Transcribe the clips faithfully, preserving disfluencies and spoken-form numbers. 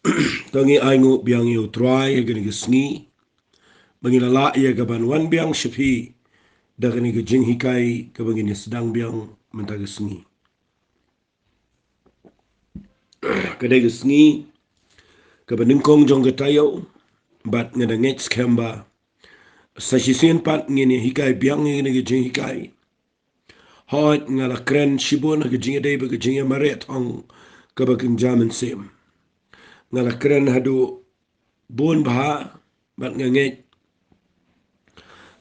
To ngi ai nguh biang ïa u Trai ïa kane ka sngi ba ngi la lah ïa ka ban wan biang sha phi da kane ka jinghikai kaba ngin ïa sdang biang mynta ka sngi. Ka dei ka sngi kaba nyngkong jong ka taïew, bad nga da ngeit skhem ba sa shisien pat ngin ïa hikai biang ïa kane ka jinghikai. Hooid, nga la kren shibun ha ka jingïadei bad ka jingïamareh thong kaba kynja mynsiem. Nga la kren haduh bun bha, bad nga ngeit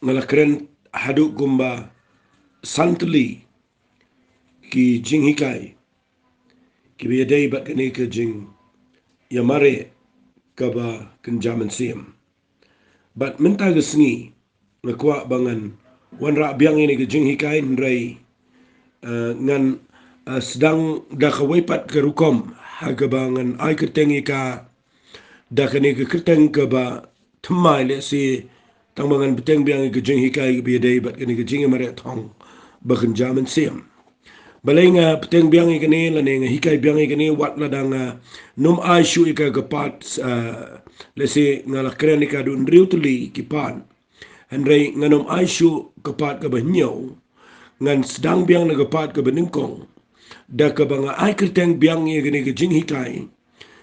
nga la kren haduh kumba san tylli ki jinghikai kiba ïadei bad kane ka jingïamareh kaba kynja mynsiem. Bad mynta ka sngi nga kwah ba ngan wanrah biang ïa kane ka jinghikai, hynrei, eh, ngan, eh, sdang da kawei pat ka rukom ha kaba ngan ai kyrteng ïa ka da kane ka kyrteng kaba thymmai, lehse tang ba ngan bteng biang ïa ka jinghikai kaba ïadei bad kane ka jingïamareh thong ba kynja mynsiem. Balei nga bteng biang ïa kane lane nga hikai biang ïa kane, wat lada nga nym ai shuh ïa ka ka part, ah, lehse nga la kren ïa ka haduh hynriew tylli ki part. Hynrei nga nym ai shuh ka part kaba hynñiew. Ngan sdang biang na ka part kaba nyngkong da kaba nga ai kyrteng biang ïa kane ka jinghikai.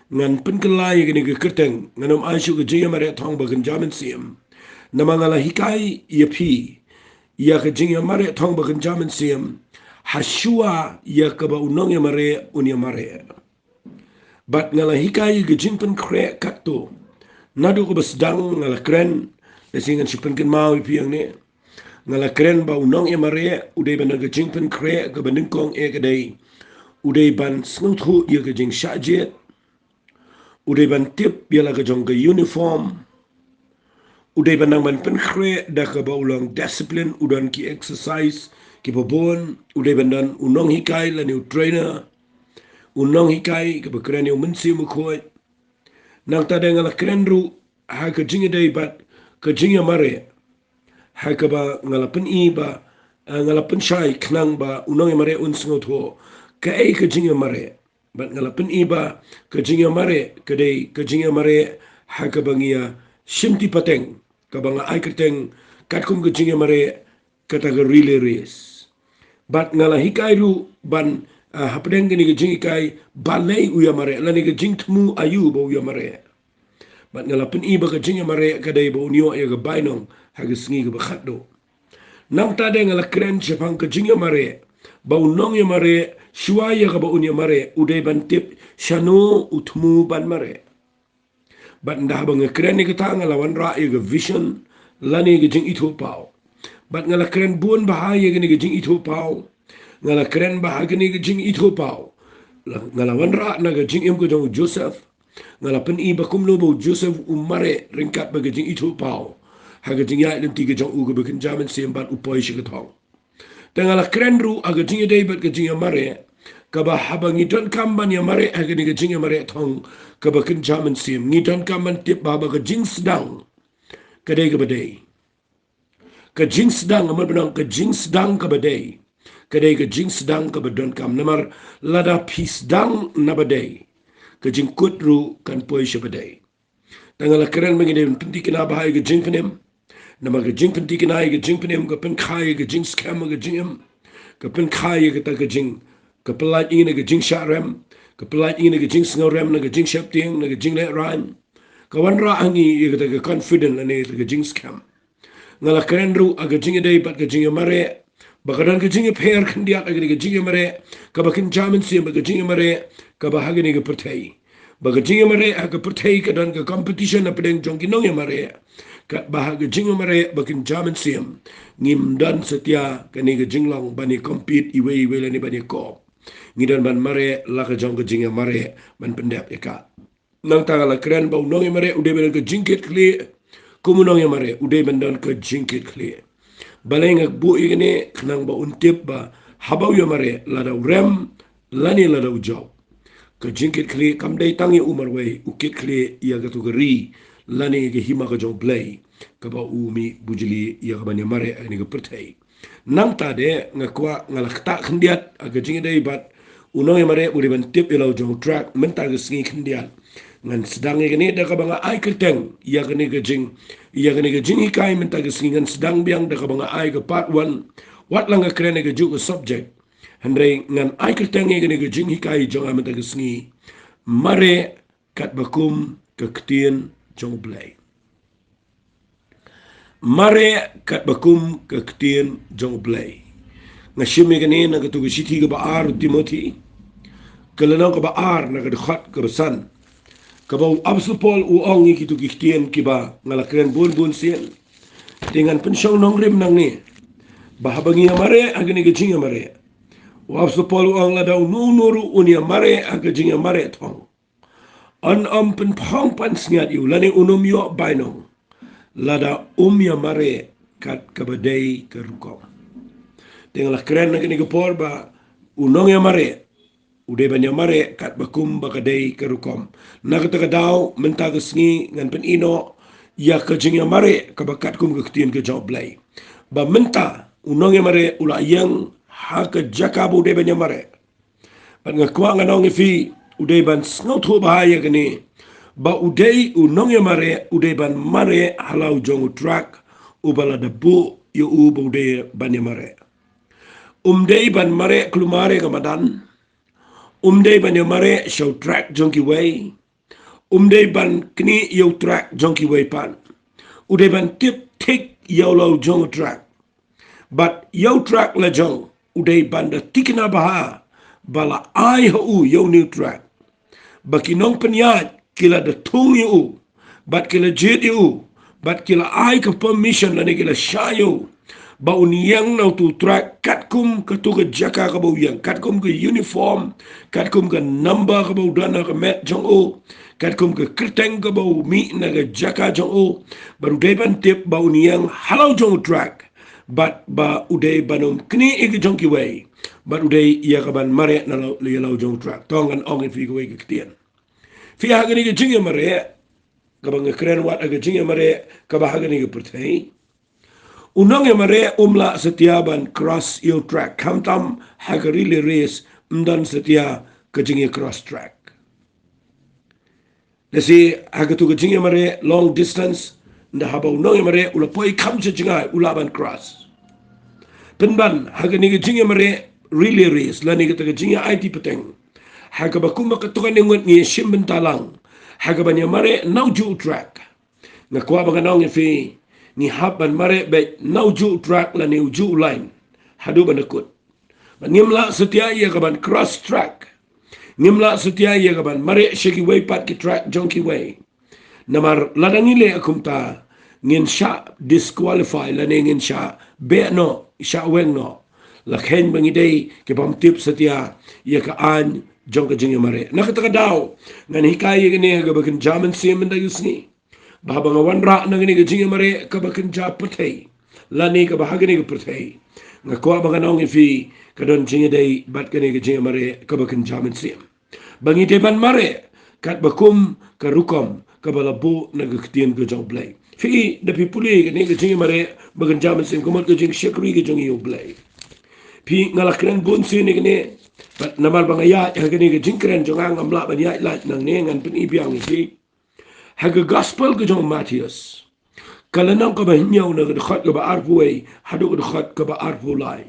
Ngan pynkylla ïa kane ka kyrteng, nga nym ai shuh ka jingïamareh thong ba kynja mynsiem. Namar nga la hikai ïa phi ïa ka jingïamareh thong ba kynja mynsiem ha shuwa ïa kaba u nongïamareh un ïamareh. Bad nga la hikai ïa ka jingpynkhreh katto. Naduh kaba sdang nga la kren, lehse ngan shu pynkynmaw ïa phi hangne. Nga la kren ba u nongïamareh u dei ban don ka jingpynkhreh kaba nyngkong, eh, ka dei u dei ban sngewthuh ïa ka jingshah jied. U dei ban tip ïa la ka jong ka uniform. U dei ban nang ban pynkhreh da kaba u long discipline, u don ki exercise kiba bun. U dei ban don u nonghikai lane u trainer, u nonghikai kaba kren ïa u Mynsiem Bakhuid. Nangta de nga la kren ruh ha ka jingïadei bad ka jingïamareh ha kaba nga la pyni ba, eh, nga la pynshai khnang ba u nongïamareh un sngewthuh kaei ka jingïamareh. Bad nga la pyni ba ka jingïamareh ka dei ka jingïamareh ha kaba ngi ïa shimti pateng, kaba nga ai kyrteng katkum ka jingïamareh kata ka relay race. Bad nga la hikai ruh ban, ah, hapdeng kane ka jinghikai balei u ïamareh lane ka jingthmu aïu ba u ïamareh. Bad nga la pyni ba ka jingïamareh ka dei ba un ïoh ïa ka bainong ha ka sngi kaba khatduh. Nangta de nga la kren shaphang ka jingïamareh ba u nongïamareh shuwa ïa kaba un ïamareh u dei ban tip shano u thmu ban mareh. Bad ynda haba nga kren ïa kata nga la wanrah ïa ka vision lane ka jingithuhpaw. Bad nga la kren bun bha ïa kane ka jingithuhpaw. Nga la kren ba ha kane ka jingithuhpaw la, nga la wanrah na ka jingim ka jong u Joseph. Nga la pyni ba kumno ba u Joseph u mareh ryngkat bad ka jingithuhpaw ha ka jingïaid lynti ka jong u kaba kynja mynsiem bad u poi sha ka thong. Te nga la kren ruh ha ka jingïadei bad ka jingïamareh, kaba haba ngi donkam ban ïamareh ha kane ka jingïamareh thong kaba kynja mynsiem, ngi donkam ban tip ba haba ka jingsdang ka dei kaba dei. Ka jingsdang, nga mut ban ong ka jingsdang kaba dei ka dei ka jingsdang kaba donkam. Namar lada phi sdang na ba dei, ka jingkut ruh kan poi sha ba dei. Te nga la kren ba ngi dei ban pynthikna bha ïa ka jingpynim. Namar ka jingpynthikna ïa ka jingpynim ka pynkha ïa ka jingskhem ha ka jingim. Ka pynkha ïa kata ka jing, ka pyllait ïa ngi na ka jingshah rem, ka pyllait ïa ngi na ka jingsngewrem, na ka jingsheptieng, na ka jinglehraiñ. Ka wanrah ha ngi ïa kata ka confident lane ïa kata ka jingskhem. Nga la kren ruh ha ka jingïadei bad ka jingïamareh, ba ka don ka jingïapher khyndiat ha kane ka jingïamareh kaba kynja mynsiem bad ka jingïamareh kaba ha kane ka pyrthei. Ba ka jingïamareh ha ka pyrthei ka don ka competition hapdeng jong ki nongïamareh. Katba ha ka jingïamareh ba kynja mynsiem, ngim don satia kane ka jinglong ban ïa compete iwei iwei lane ban ïa kop. Ngi don ban mareh la ka jong ka jingïamareh ban pyndep ïa ka. Nangta nga la kren ba u nongïamareh u dei ban don ka jingkitkhlieh. Kum u nongïamareh u dei ban don ka jingkitkhlieh. Balei nga buh ïa kane? Khnang ba un tip ba haba u ïamareh, lada u rem lane lada u jop, ka jingkitkhlieh kam dei tang ïa u marwei, u kitkhlieh ïa kato ka ri lane ïa ka hima ka jong U Blei kaba u mih bujli ïa ka ban ïamareh ha kane ka pyrthei. Nangta de nga kwah, nga la ktah khyndiat ha ka jingïadei bad u nongïamareh, u dei ban tip ïa la u jong u track mynta ka sngi khyndiat. Ngan sdang ïa kane da kaba nga ai kyrteng ïa kane ka jing, ïa kane ka jinghikai mynta ka sngi. Ngan sdang biang da kaba nga ai ka part one, wat la nga kren ïa ka juh ka subject. Hynrei ngan ai kyrteng ïa kane ka jinghikai jong nga mynta ka sngi: Mareh katba kum ka ktien jong U Blei. Mareh katba kum ka ktien jong U Blei. Nga shim ïa kane na katu ka shithi kaba ar u Timothi, ka lynnong kaba ar, na ka dkhot kaba san, kaba u Apostol Paul u ong ïa kitu ki ktien kiba nga la kren bun bun sien. Te ngan pynshong nongrim nangne, ba haba ngi ïamareh ha kane ka jingïamareh, u Apostol Paul u ong, lada uno uno ruh un ïamareh ha ka jingïamareh thong, un ym pynphong pansngiat ïa u, lane un ym ïoh bainong lada um ïamareh kat kaba dei ka rukom. Te nga la kren na kane ka por ba u nongïamareh u dei ban ïamareh katba kum ba ka dei ka rukom. Na kata ka daw mynta ka sngi ngan pyni noh ïa ka jingïamareh kaba katkum ka ktien ka jong U Blei. Ba mynta u nongïamareh u la ïeng ha ka jaka ba u dei ban ïamareh. Bad nga kwah ngan ong ïa phi, u dei ban sngewthuh bha ïa kane, ba u dei u nongïamareh u dei ban mareh ha la u jong u trak uba la da buh ïa u ba u dei ban ïamareh. Um dei ban mareh kulmar ïa ka madan. Um dei ban ïamareh sha u trak jong kiwei. Um dei ban knieh ïa u trak jong kiwei pat. U dei ban tip thik ïa u la u jong u trak. Bad ïa u trak la jong u dei ban da tikna bha ba la ai ha u ïa une u trak, ba ki nongpynïaid ki la da thung ïa u, bad ki la jied ïa u, bad ki la ai ka permission lane ki la shah ïa u ba un ïeng na utu u trak katkum katu ka jaka kaba u ïeng, katkum ka uniform, katkum ka number kaba u don ha ka met jong u, katkum ka kyrteng kaba u mih na ka jaka jong u. Bad u dei ban tip ba un ïeng ha la u jong u trak, bad ba u dei ban ym knieh ïa ka jong kiwei, bad u dei ïa ka ban mareh na la u, ïa la u jong u trak. To ngan ong ïa phi kawei ka ktien. Phi, ha kane ka jingïamareh kaba nga kren, wat ha ka jingïamareh kaba ha kane ka pyrthei, u nongïamareh um lah satia ban cross ïa u trak. Khamtam ha ka relay race ym don satia ka jingïa cross track. Lehse ha katu ka jingïamareh long distance, ynda haba u nongïamareh u la poi kham sha jngai u lah ban cross. Pynban ha kane ka jingïamareh relay race lane kata ka jingïa aiti pateng, ha kaba kumba katto katne ngut ngi ïashim bynta lang ha kaban ïamareh na u juh u trak, nga kwah ba ngan ong ïa phi, ngi hap ban mareh beit na u juh u trak lane u juh u lain haduh ban da kut. Bad ngim lah satia ïa kaban cross track. Ngim lah satia ïa kaban mareh sha kiwei pat ki trak jong kiwei. Namar lada ngi leh kumta, ngin shah disqualify lane ngin shah beh noh, shah weng noh. La kheiñ ba ngi dei ki bym tip satia ïa ka aiñ jong ka jingïamareh. Na kata ka daw ngan hikai ïa kane kaba kynja mynsiem mynta ka sngi, ba haba nga wanrah na kane ka jingïamareh kaba kynja pyrthei lane kaba ha kane ka pyrthei, nga kwah ba ngan ong ïa phi, ka don jingïadei bad kane ka jingïamareh kaba kynja mynsiem, ba ngi dei ban mareh katba kum ka rukom kaba la buh na ka ktien ka jong U Blei. Phi, da phi pule kane ka jingïamareh ba kynja mynsiem, ka mut ka jingshakri ka jong ngi ïa U Blei. Phi, nga la kren bun sien ïa kane, bad namar ba nga ïaid ha kane ka jingkren jong nga, ngam lah ban ïaid lait nangne, ngan pyni biang ïa phi. Ha ka gospel ka jong u Mathaios, ka lynnong kaba hynñiew, na ka dkhot kaba arphew wei haduh ka dkhot kaba arphew lai,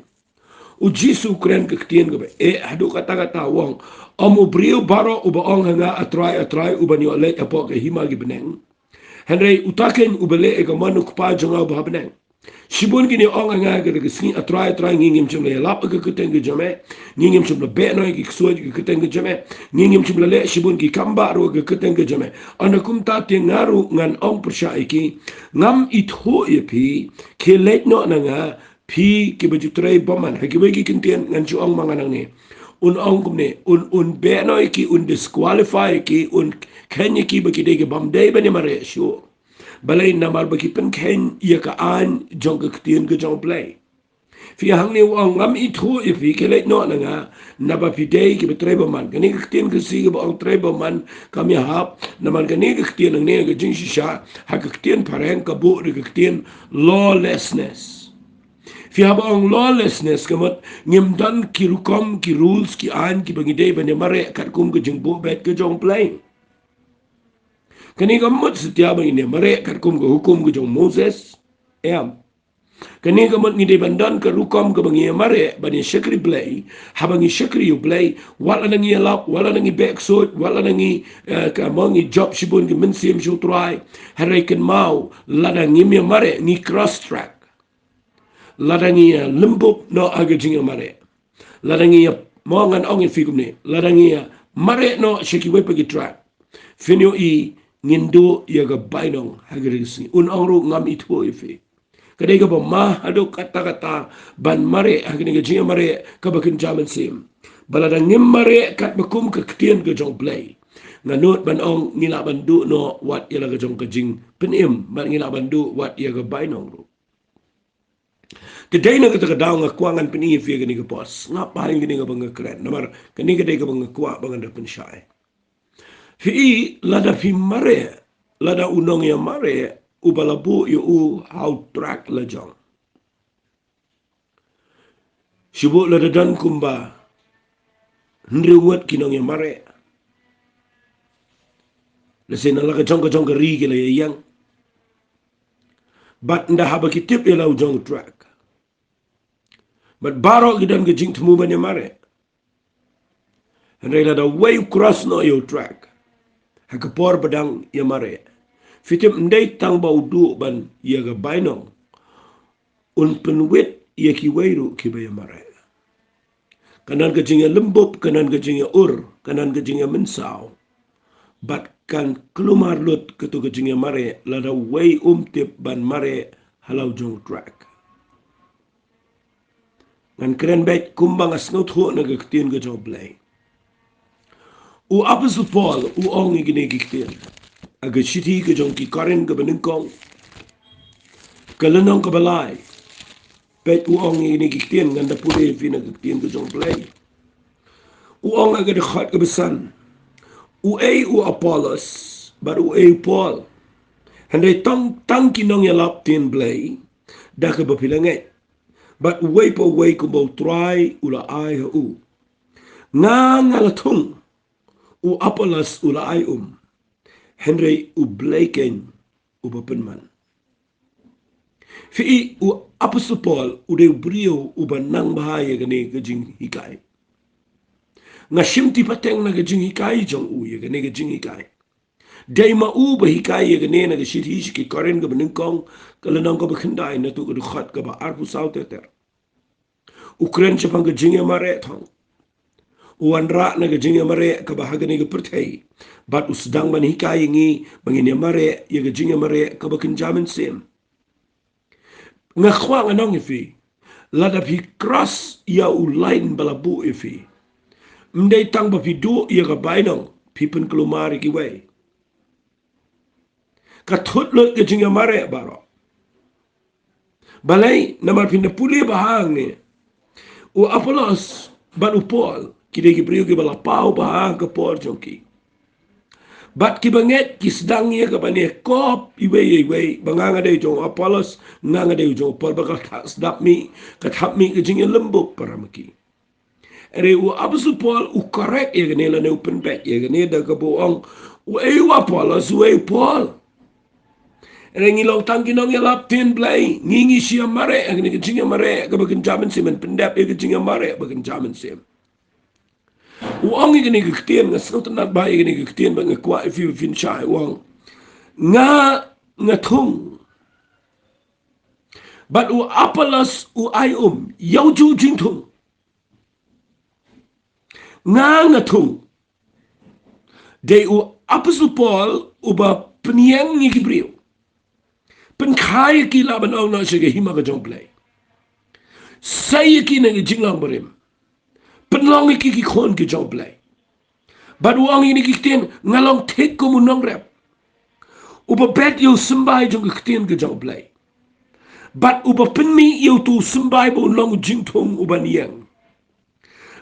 u Jisu u kren ka ktien kaba eh haduh katta katta, u ong: Ym u briew baroh uba ong ha nga, A Trai, A Trai, u ban ïoh leit hapoh ka hima ki bneng, hynrei uta keiñ uba leh ïa ka mon u Kpa jong nga uba ha bneng. Shibun kin ïa ong ha nga ha kata ka sngi, A Trai, A Trai, ngi ngim shym la ïalap ha ka kyrteng ka jong me, ngi ngim shym la beh noh ïa ki ksuid ha ka kyrteng ka jong me, ngi ngim shym la leh shibun ki kam bah ruh ha ka kyrteng ka jong me. Ynda kumta te nga ruh ngan ong pyrshah ïa ki, ngam ithuh ïa phi, khie leit noh na nga, phi kiba ju trei bymman. Ha kiwei ki ktien ngan ju ong ma nga nangne, un ong kumne, un, un beh noh ïa ki, un disqualify ïa ki, un kheiñ ïa ki ba ki dei ki bym dei ban ïamareh shuh. Balei? Namar ba ki pynkheiñ ïa ka aiñ jong ka ktien ka jong U Blei. Phi, hangne u ong, ngam ithuh ïa phi, khie leit noh na nga, naba phi dei kiba trei bymman. Kane ka ktien Khasi kaba ong trei bymman kam ïahap, namar kane ka ktien hangne ka jingshisha ha ka ktien phareng ka buh da ka ktien lawlessness. Phi, haba ong lawlessness ka mut ngim don ki rukom, ki rules, ki aiñ kiba ngi dei ban ïamareh katkum ka jingbuh beit ka jong U Blei. Kane kam mut satia ba ngin ïa mareh katkum ka hukum ka jong Moses? Em. Kane kam mut ngi dei ban don ka rukom kaba ngi ïa mareh ban ïa shakri Blei, haba ngi shakri ïa u Blei, wat lada ngi ïalap, wat lada ngi beh ksuid, wat lada ngi, eh, ka mo ngi jop shibun ki mynsiem sha u Trai. Hynrei kynmaw, lada ngim ïa mareh, ngi cross track. Lada ngi ïa lymbup noh ha ka jingïamareh. Lada ngi ïa, mo ngan ong ïa phi kumne. Lada ngi ïa mareh noh sha kiwei pat ki track, phin ïohi ngin duh ïa ka bainong ha kane ka sngi. Un ong ruh ngam ithuh ïa phi. Ka dei kaba ma haduh katta katta ban mareh ha kane ka jingïamareh kaba kynja mynsiem. Ba lada ngim mareh katba kum ka ktien ka jong u Blei, nga nud ban ong ngi lah ban duh noh wat ïa la ka jong ka jingpynim, bad ngi lah ban duh wat ïa ka bainong ruh. Te dei na kata ka daw nga kwah ngan pyni ïa phi kane ka post. Nga pynpaw kane kaba nga kren. Namar kane ka dei kaba nga kwah ba ngan da pynshai. Phi i, lada phi mareh, lada u nongïamareh, uba la buh ïa u ha u track la jong. Shu buh lada don kumba hynriew ngut ki nongïamareh. Lehse na la ka jong ka jong ka ri ki la ïa ïeng. Bad ynda haba ki tip ïa la u jong u track, bad baroh ki don ka jingthmu ban ïamareh. Hynrei lada uwei u cross noh ïa u track ha ka por ba dang ïamareh, phi tip ym dei tang ba u duh ban ïa ka bainong, un pynwit ïa kiwei ruh kiba ïamareh. Kan don ka jingïalymbup, kan don ka jingïaur, kan don ka jingïamynsaw. Bad kan kulmar lut kato ka jingïamareh lada uwei um tip ban mareh ha la u jong u track. Ngan kren beit kumba nga sngewthuh na ka ktien ka jong u Blei. U Apostol Paul u ong ïa kine ki ktien ha ka shithi ka jong ki Korinth kaba nyngkong, ka lynnong kaba lai. Peit u ong ïa kine ki ktien, ngan da pule ïa phi na ka ktien ka jong u Blei. U ong ha ka dkhot kaba san: Uei u Apollos bad uei u Paul? Hynrei tang, tang ki nongïalap ktien Blei da kaba phi la ngeit, bad uwei pa uwei kumba u Trai u la ai ha u. Nga, nga la thung, u Apollos u la ai um, hynrei u Blei keiñ uba pynman. Phi i, u Apostol Paul u dei u briew uba nang bha ïa kane ka jinghikai. Nga shim ti pateng na ka jinghikai jong u ïa kane ka jinghikai. Dei ma u ba hikai ïa kane na ka shithi sha ki Korinth kaba nyngkong, ka lynnong kaba khyndai, na tu ka dkhot kaba arphew saw ter ter. U kren shaphang ka jingïamareh thong. U wanrah na ka jingïamareh kaba ha kane ka pyrthei, bad u sdang ban hikai ïa ngi ba ngin ïamareh ïa ka jingïamareh kaba kynja mynsiem. Nga kwah ngan ong ïa phi, lada phi cross ïa u lain ba la buh ïa phi, ym dei tang ba phi duh ïa ka bainong, phi pynkulmar ïa kiwei. Ka thut lut ka jingïamareh baroh. Balei? Namar phin da pule bha hangne, u Apollos bad u Paul ki dei ki briew kiba la paw bha ha ka por jong ki. Bad kiba ngeit ki sdang ïa ka ban ïakop iwei ïa iwei, ba nga nga dei jong u Apollos, nga nga dei jong u Paul, ba ka thah sdap mih, ka thah mih ka jingïalymbup para ma ki. Hynrei u Apostol Paul u correct ïa kane lane u pynbeit ïa kane da kaba u ong, uei u Apollos, uei u Paul? Hynrei ngi long tang ki nongïalap ktien Blei, ngi ngi shu ïamareh ïa kane ka jingïamareh kaba kynja mynsiem, ban pyndep ïa ka jingïamareh ba kynja mynsiem. U ong ïa kane ka ktien, nga sngewtynnat bha ïa kane ka ktien, ba nga kwah ïa phi phin shai, u ong, nga, nga thung, bad u Apollos u ai um. Ïa u ju jingthung. Nga, nga thung. Dei u Apostol Paul uba pynïeng ïa ki briew, pynkha ïa ki lah ban ong noh sha ka hima ka jong u Blei, sei ïa ki na ka jinglong barim, pynlong ïa ki ki khun ki jong u Blei. Bad u ong ïa kine ki ktien, nga long thik kum u nongrep uba bet ïa u symbai jong ka ktien ka jong u Blei, bad uba pynmih ïa uto u symbai ba un long u jingthung uban ïeng.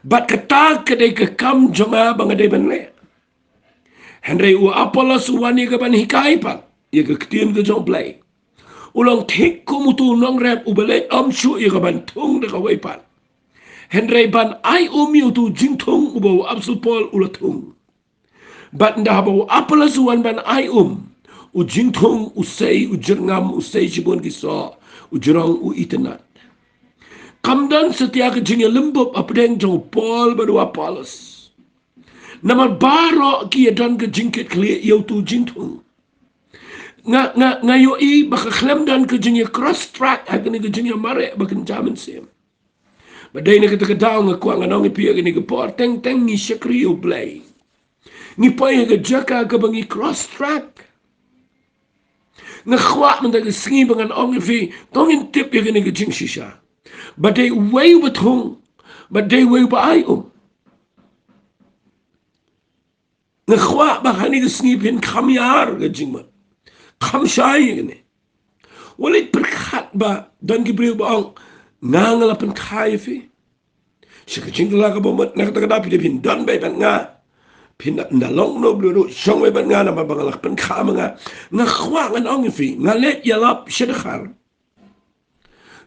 Bad kata ka dei ka kam jong nga ba nga dei ban leh. Hynrei u Apollos u wan ïa ka ban hikai pat ïa ka ktien ka jong u Blei. U long thik kum uto u nongrep uba leit ym shuh ïa ka ban thung da kawei pat, hynrei ban ai um ïa uto u jingthung uba u Apostol Paul u la thung. Bad ynda haba u Apollos u wan ban ai um, u jingthung u sei, u jyrngam u sei shibun ki soh, u jrong u itynnad. Kam don satia ka jingïalymbup hapdeng jong u Paul bad u Apollos. Namar baroh ki ïadon ka jingkitkhlieh ïa uto u jingthung. Nga, nga, nga ïohi ba ka khlem don ka jingïa cross track ha kane ka jingïamareh bakynja mynsiem. Bad dei na kata ka daw nga kwah ngan ong ïa phi ha kane ka por, teng teng ngi shakri ïa u Blei. Ngi poi ha ka jaka kaba ngi cross track. Nga kwah mynta ka sngi ba ngan ong ïa phi, to ngin tip ïa kane ka jingshisha. Ba dei uwei uba thung, ba dei uwei uba ai um. Nga kwah ba ha kane ka sngi phin kham ïar ka jingmut. Kham shai ïa kane. Wat leit pyrkhat ba don ki briew ba ong, nga nga la pynkha ïa phi. Sha ka jingkylla kaba mut, na kata ka daw phi dei phin don beit bad nga. Phin da, ynda long no briew ruh shong beit bad nga namar ba nga la pynkha ma nga. Nga kwah ngan ong ïa phi, nga leit ïalap sha Dkhar.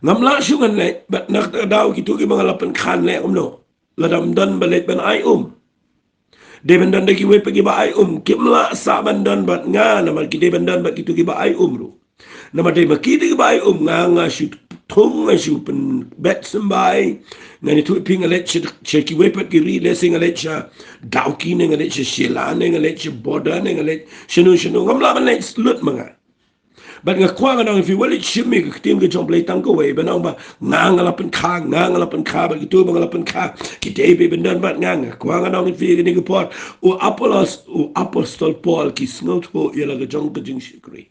Ngam lah shuh ngan leit, bad na kata ka daw kito kiba nga la pynkha leh kumno. Lada ym don ba leit ban ai um. Dei ban don da kiwei pat kiba ai um, kim lah sah ban don bad nga, namar ki dei ban don bad kito kiba ai um ruh. Namar dei ma kito kiba ai um, nga nga shu thung, nga shu pynbeit symbai. Ngan ïathuh ïa phi, nga leit sha, sha kiwei pat ki ri, lehse nga leit sha Dawki ne, nga leit sha Shillong ne, nga leit sha border ne, nga leit shano shano, ngam lah ban leit lut ma nga. Bad nga kwah ngan ong ïa phi, wat leit shim ïa ka ktien ka jong u Blei tang kawei, ban ong ba nga nga la pynkha, nga nga la pynkha, bad kito ba nga la pynkha ki dei beit ban don bad nga. Nga kwah ngan ong ïa phi ha kane ka por, u Apollos, u apostol Paul, ki sngewthuh ïa la ka jong ka jingshakri.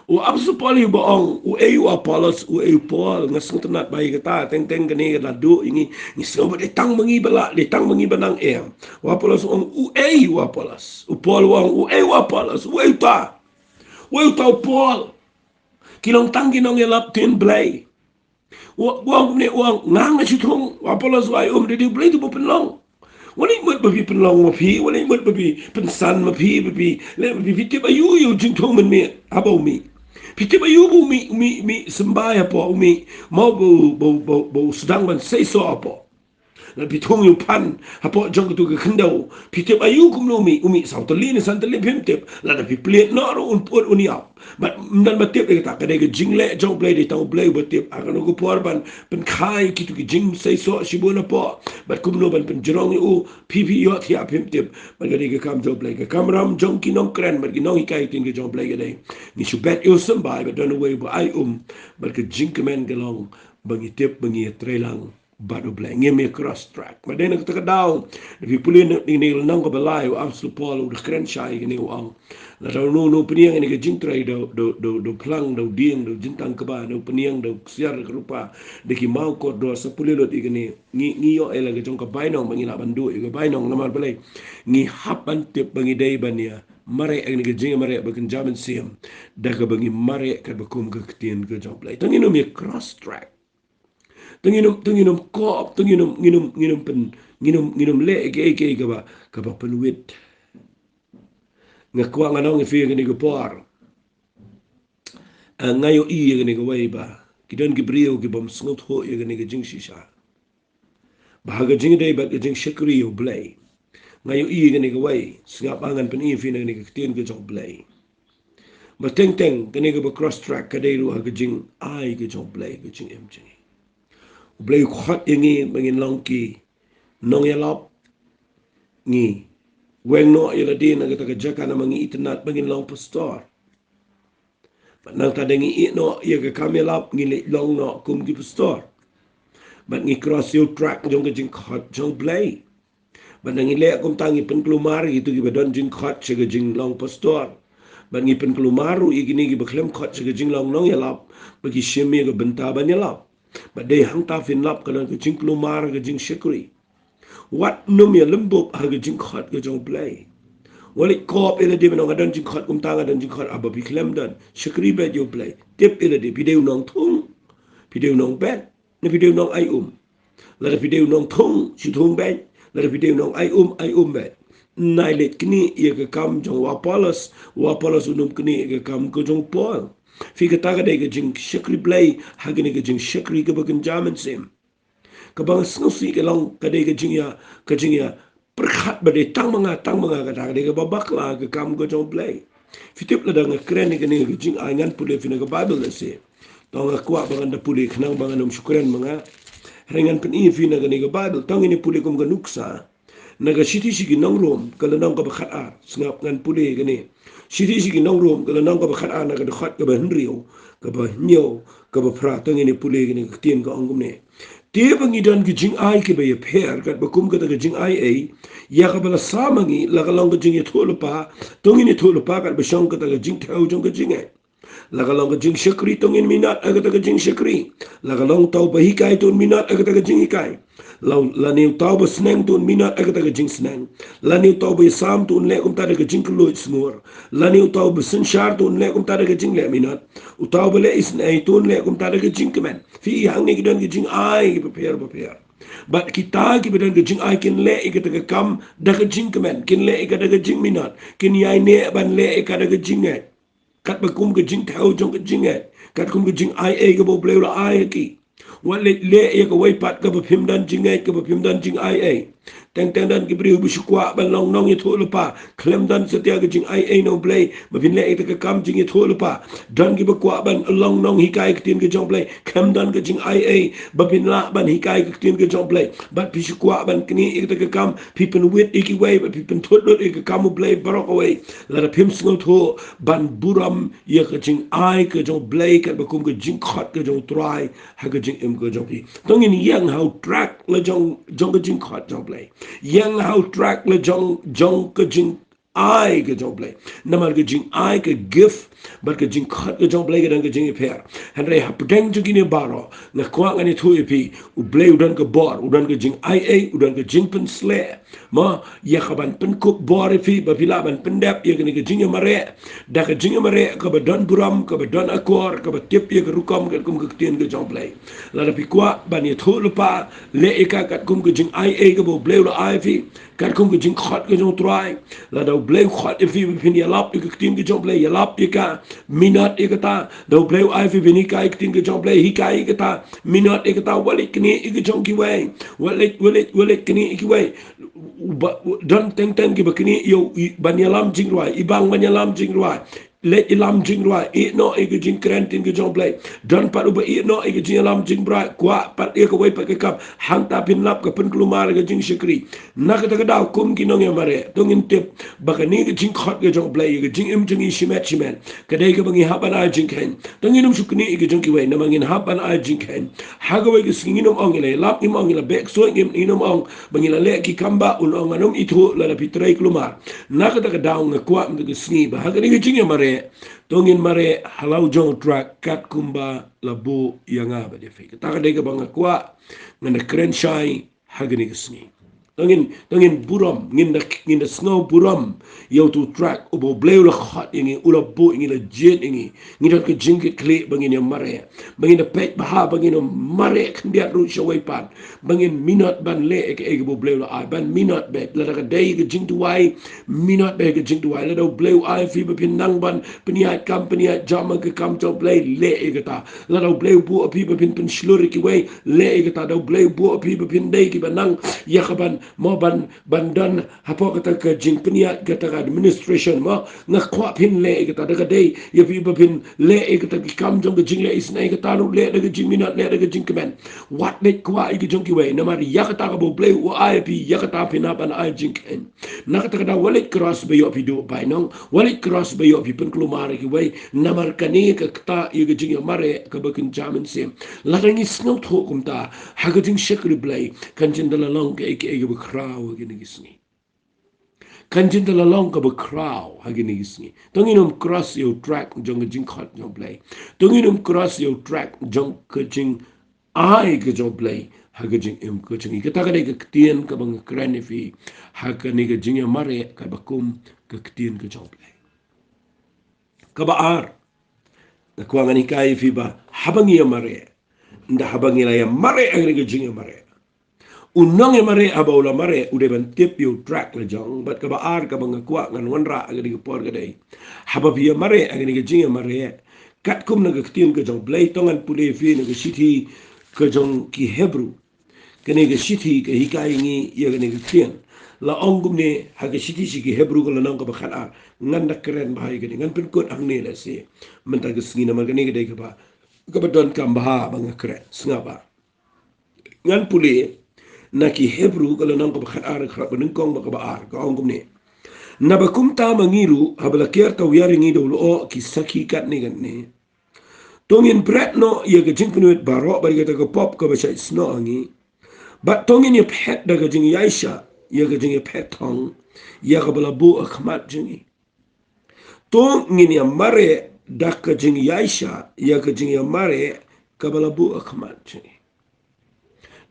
U apostol Paul uba ong, uei u Apollos, uei u Paul, nga sngewtynnat ba ïa kata, teng teng kane ka la duh ïa ngi, ngi sngew ba dei tang ma ngi ba lah, dei tang ma ngi ba nang em. U Apollos u ong, uei u Apollos. U Paul u ong, uei u Apollos, uei uta. Uei uta u Paul. Ki long tang ki nongïalap ktien Blei. U, u ong kumne, u ong, nga nga shu thung, u Apollos u ai um, dei u Blei uba pynlong. Wat leit mut ba phi pynlong ma phi, wat leit mut ba phi pynsan ma phi, ba phi, leh ba phi, phi tip aïu ïa u jingthung mynmiet haba u mih. Phi tip aïu ba u mih, u mih, u mih symbai hapoh, u mih, mo ba u, ba u, ba u, ba u sdang ban seisoh hapoh. Lada phi thung ïa u phan hapoh jong katu ka khyndew, phi tip aïu kumno u mih, u mih saw tylli ne san tylli phim tip. Lada phi plied noh ruh un pyut un ïap. Bad ym don ba tip ïa kata, ka dei ka jingleh jong u Blei, dei tang u Blei uba tip. Ha kano ka por ban pynkha ïa kitu ki jingseisoh shibun hapoh, bad kumno ban pynjrong ïa u, phi phi ïohthiah phim tip. Bad ka dei ka kam jong u Blei, ka kamram jong ki nongkren bad ki nonghikai ktien ka jong u Blei ka dei, ngi shu bet ïa u symbai, bad don uwei uba ai um. Bad ka jingkmen ka long ba ngi tip, ba ngi ïatreilang bad u Blei, ngim ïa cross track. Bad dei na kata ka daw, lada phi pule na kane ka lynnong kaba lai, u apostol Paul u da kren shai ïa kane, u ong, lada uno uno u pynïeng ïa kane ka jingtrei, da u, da u, da u, da u phlang, da u dieng, da u jyntang kba, da u pynïeng, da u ksiar, da ka rupa, da ki maw kordor, sa pule lut ïa kane, ngi, ngi ïoh ïa la ka jong ka bainong ba ngi lah ban duh ïa ka bainong. Namar balei? Ngi hap ban tip ba ngi dei ban ïa mareh ïa kane ka jingmareh bakynja mynsiem da kaba ngi mareh katba kum ka ktien ka jong u Blei. Te ngin ym ïa cross track. Te ngin ym, te ngin ym kop, te ngin ym, ngin ym, ngin ym pyn, ngin ym, ngin ym leh ïa kiei kiei kaba, kaba pynwit. Nga kwah ngan ong ïa phi ha kane ka por, ah, nga ïohi ïa kane kawei ba ki don ki briew ki bym sngewthuh ïa kane ka jingshisha, ba ha ka jingïadei bad ka jingshakri ïa u Blei. Nga ïohi ïa kane kawei, sngap ba ngan pyni ïa phi na kane ka ktien ka jong u Blei. Ba teng teng kane kaba cross track ka dei ruh ha ka jingai ka jong u Blei, ka jingim jong ngi. U Blei u khot ïa ngi ba ngin long ki nongïalap. Ngi weng noh ïa lade na kata ka jaka namar ngi itynnad ba ngin long pastor. Bad nangta da ngi ïeh noh ïa ka kam ïalap, ngi leit long noh kum ki pastor. Bad ngi cross ïa u track jong ka jingkhot jong u Blei. Bad ngi leh kumta, ngi pynkulmar ïa kito kiba don jingkhot sha ka jinglong pastor. Bad ngi pynkulmar ruh ïa kine kiba khlem khot sha ka jinglong nongïalap, ba ki shim ïa ka bynta ban ïalap. Bad dei hangta phin lap ka don ka jingkulmar, ka jingshakri. Wat nym ïa lymbub ha ka jingkhot ka jong u Blei. Wat leit kop ïa lade ban ong nga don jingkhot kumta, nga don jingkhot, haba phi khlem don. Shakri beit ïa u Blei. Tip ïa lade, phi dei u nongthung, phi dei u nongbet, ne phi dei u nongai um. Lada phi dei u nongthung, shu thung beit. Lada phi dei u nongai um, ai um beit. Nai leit knieh ïa ka kam jong u Apollos, u Apollos un ym knieh ïa ka kam ka jong u Paul. Phi, kata ka dei ka jingshakri Blei ha kane ka jingshakri kaba kynja mynsiem. Kaba nga sngewsih ka long ka dei ka jingïa, ka jingïa pyrkhat ba dei tang ma nga, tang ma nga, kata ka dei kaba bakla ka kam ka jong U Blei. Phi tip, lada nga kren ïa kane ka jingai, ngan pule phi na ka Baibl lehse. To nga kwah ba ngan da pule khnang ba ngan ym shu kren ma nga. Hynrei ngan pyni ïa phi na kane ka Baibl, to ngin ïa pule kum ka nuksa. Na ka shithi sha ki nong Rom, ka lynnong kaba khatar, sngap, ngan pule kane. Shithi sha ki nong Rom, ka lynnong kaba khatar, na ka dkhot kaba hynriew, kaba hynñiew, kaba phra, to ngin ïa pule kane ka ktien, ka ong kumne. Te ba ngi don ki jingai kiba ïapher, katba kum kata ka jingai ei, ïa kaba la sam ma ngi, la ka long ka jingïathuhlypa, to ngin ïathuhlypa katba shong kata ka jingthew jong ka jingngeit. La ka long ka jingshakri, to ngin minot ha kata ka jingshakri. La ka long uta uba hikai, to un minot ha kata ka jinghikai. La, lane uta uba sneng, to un minot ha kata ka jingsneng. Lane uta uba ïasam, to un leh kumta da ka jingkylluid sngur. Lane uta uba synshar, to un leh kumta da ka jingleh minot. Uta uba leh isynei, to un leh kumta da ka jingkmen. Phi, hangne ki don ki jingai kiba pher bapher. Bad kita kiba don ki jingai kin leh ïa kata ka kam da ka jingkmen, kin leh ïa ka da ka jingminot, kin ïaineh ban leh ïa ka da ka jingngeit. Katba kum ka jingthew jong ka jingngeit, katkum ka jingai ei kaba U Blei u la ai ha ki. Wat leh, leh ïa kawei pat kaba phim don jingngeit, kaba phim don jingai ei. Teng teng don ki briew ba shu kwah ban long nongïathuhlypa, khlem don satia ka jingai ei na U Blei ba phin leh ïa kata ka kam jingïathuhlypa. Don kiba kwah ban long nonghikai ka ktien ka jong U Blei, khlem don ka jingai ei ba phin lah ban hikai ka ktien ka jong U Blei. Bad phi shu kwah ban knieh ïa kata ka kam, phi pynwit ïa kiwei, bad phi pynthut lut ïa ka kam U Blei baroh kawei. Lada phim sngewthuh ban burom ïa ka jingai ka jong U Blei katba kum ka jingkhot ka jong U Trai ha ka jingim ka jong phi. To ngin ïeng ha u track la jong, jong ka jingkhot jong U Blei. Ïeng ha u track la jong, jong ka jingai ka jong U Blei. Namar ka jingai, ka gift bad ka jingkhot ka jong U Blei ka don ka jingïapher. Hynrei hapdeng jong kine baroh, nga kwah ngan ïathuh ïa phi, U Blei u don ka bor, u don ka jingai ei, u don ka jingpynsleh. Mo, ïa kaban pynkup bor ïa phi ba phi lah ban pyndep ïa kane ka jingïamareh da ka jingïamareh kaba don burom, kaba don akor, kaba tip ïa ka rukom katkum ka ktien ka jong U Blei. Lada phi kwah ban ïathuhlypa, leh ïa ka katkum ka jingai ei kaba U Blei u la ai ïa phi, katkum ka jingkhot ka jong U Trai. Lada U Blei u khot ïa phi ba phin ïalap ïa ka ktien ka jong U Blei, ïalap ïa ka, minot ïa kata. Da U Blei u ai ïa phi ban hikai ka ktien ka jong U Blei, hikai ïa kata, minot ïa kata. Wat leh knieh ïa ka jong kiwei. Wat leh, wat leh, wat leh knieh ïa kiwei. Uba, u, don teng teng kiba knieh ïa u, i, ban ïalam jingrwai, i bang ban ïalam jingrwai. Leh ïalam jingrwai, ïeh noh ïa ka jingkren ktien ka jong U Blei. Don pat uba ïeh noh ïa ka jingïalam jingrwai, kwah pat ïa kawei pat ka kam, hangta phin lap ka pynkulmar ïa ka jingshakri. Na kata ka daw kum ki nongïamareh, to ngin tip ba kane ka jingkhot ka jong U Blei ïa ka jingim jong ngi shimet shimet ka dei kaba ngi hap ban ai jingkheiñ. To ngin ym shu knieh ïa ka jong kiwei, namar ngin hap ban ai jingkheiñ. Ha kawei ka sngi ngin ym ong ngi la ïalap, ngin ym ong ngi la beh ksuid, ngin, ngin ym ong ba ngi la leh ki kam ba, un ong ngan ym ithuh lada phi trei kulmar. Na kata ka daw nga kwah mynta ka sngi ba ha kane ka jingïamareh, to ngin mareh ha la u jong u track katkum ba la buh ïa nga bad ïa phi. Kata ka dei kaba nga kwah ngan da kren shai ha kane ka sngi. To ngin, to ngin burom, ngin da, ngin da sngew burom ïa utu u track uba U Blei u la khot ïa ngi, u la buh ïa ngi, la jied ïa ngi. Ngi don ka jingkitkhlieh ba ngin ïamareh, ba ngin da peit bha, ba ngin ïamareh khyndiat ruh shawei pat, ba ngin minot ban leh ïa kaei kaba U Blei u la ai, ban minot beit. Lada ka dei ka jingduwai, minot beit ka jingduwai. Lada U Blei u ai ïa phi ba phin nang ban pynïaid kam pynïaid jam ha ka kam jong U Blei, leh ïa kata. Lada U Blei u buh ïa phi ba phin pynshlur ïa kiwei, leh ïa kata. Da U Blei u buh ïa phi ba phin dei kiba nang ïa kaban, mo, ban, ban don hapoh kata ka jingpynïaid, kata ka administration, mo, nga kwah phin leh ïa kata. Da ka dei ïa phi ba phin leh ïa kata ki kam jong ka jingleh isynei, kata ruh leh da ka jingminot, leh da ka jingkmen. Wat leh kwah ïa ka jong kiwei, namar ïa kata kaba U Blei u ai ïa phi, ïa kata phin hap ban ai jingkheiñ. Na kata ka daw wat leh cross ba ïoh phi duh bainong, wat leh cross ba ïoh phi pynkulmar ïa kiwei, namar kane ka ktah ïa ka jingïamareh kaba kynja mynsiem. Lada ngi sngewthuh kumta ha ka jingshakri Blei, kan jin da la long kaei kaei kaba khraw ha kine ki sngi. Kan jin da la long kaba khraw ha kine ki sngi. To ngin ym cross ïa u track jong ka jingkhot jong U Blei. To ngin ym cross ïa u track jong ka jing ai ka jong U Blei ha ka jingim ka jong ngi. Kata ka dei ka ktien kaba nga kren ïa phi ha kane ka jingïamareh kaba kum ka ktien ka jong U Blei. Kaba ar, nga kwah ngan hikai ïa phi ba haba ngi ïamareh, ynda haba ngi la ïamareh ha kane ka jingïamareh, u nongïamareh haba u la mareh u dei ban tip ïa u track la jong. Bad kaba ar kaba nga kwah ngan wanrah ha kane ka por ka dei, haba phi ïamareh ha kane ka jingïamareh, katkum na ka ktien ka jong U Blei, to ngan pule ïa phi na ka shithi ka jong ki Hebru. Kane ka shithi ka hikai ngi ïa kane ka ktien. La ong kumne ha ka shithi sha ki Hebru ka lynnong kaba khatar. Ngan da kren bha ïa kane, ngan pynkut hangne lehse mynta ka sngi namar kane ka dei kaba, kaba donkam bha ba nga kren. Sngap bha. Ngan pule na ki Hebru ka lynnong kaba khatar, ka dkhot ba nyngkong bad kaba ar, ka ong kumne. Naba kumta ma ngi ruh, haba la kiar tawiar ïa ngi da u lyoh ki sakhi katne katne, to ngin bret noh ïa ka jingpynwit baroh bad ïa kata ka pop kaba shait snoh ha ngi. Bad to ngin ïaphet da ka jingïaishah ïa ka jingïaphet thong ïa kaba la buh ha khmat jong ngi. To ngin ïamareh da ka jingïaishah ïa ka jingïamareh kaba la buh ha khmat jong ngi.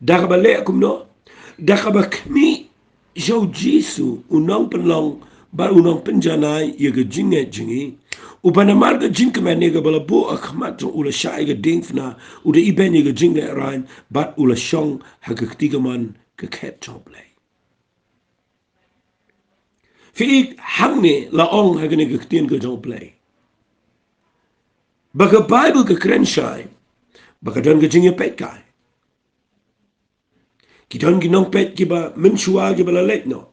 Da kaba leh kumno? Da kaba khmih sha u Jisu u nongpynlong bad u nongpynjanai ïa ka jingngeit jong ngi, uba namar ka jingkmen ïa kaba la buh ha khmat jong u la shah ïa ka diengphna, u da ibeiñ ïa ka jinglehraiñ bad u la shong ha ka kti kamon ka khet jong U Blei. Phi i, hangne la ong ha kane ka ktien ka jong U Blei ba ka Baibl ka kren shai ba ka don ka jingïapeit kai. Ki don ki nongpeit kiba mynshuwa kiba la leit noh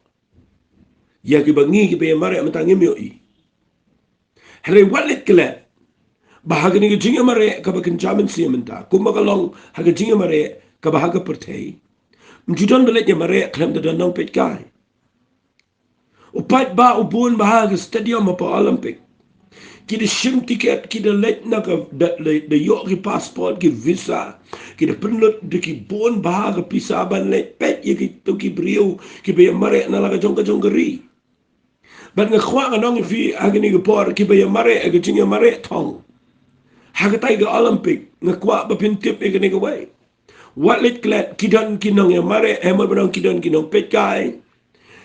ïa kiba ngi kiba ïamareh mynta ngim ïohi. Hynrei wat leit klet ba ha kane ka jingïamareh kaba kynja mynsiem mynta, kumba ka long ha ka jingïamareh kaba ha ka pyrthei, ym ju don ba leit ïamareh khlem da don nongpeit kai. U paidbah u bun bha ha ka stadium ha Paralympic. Ki da shim tiket, ki da leit na ka, da, da, da ïoh ki passport, ki visa, ki da pynlut da ki bun bha ka pisa ban leit peit ïa kito ki briew kiba ïamareh na la ka jong ka jong ka ri. Bad nga kwah ngan ong ïa phi ha kane ka por, kiba ïamareh ha ka jingïamareh thong ha katai ka Olympic, nga kwah ba phin tip ïa kane kawei. Wat leit klet, ki don ki nongïamareh, eh, mut ba ong ki don ki nongpeit kai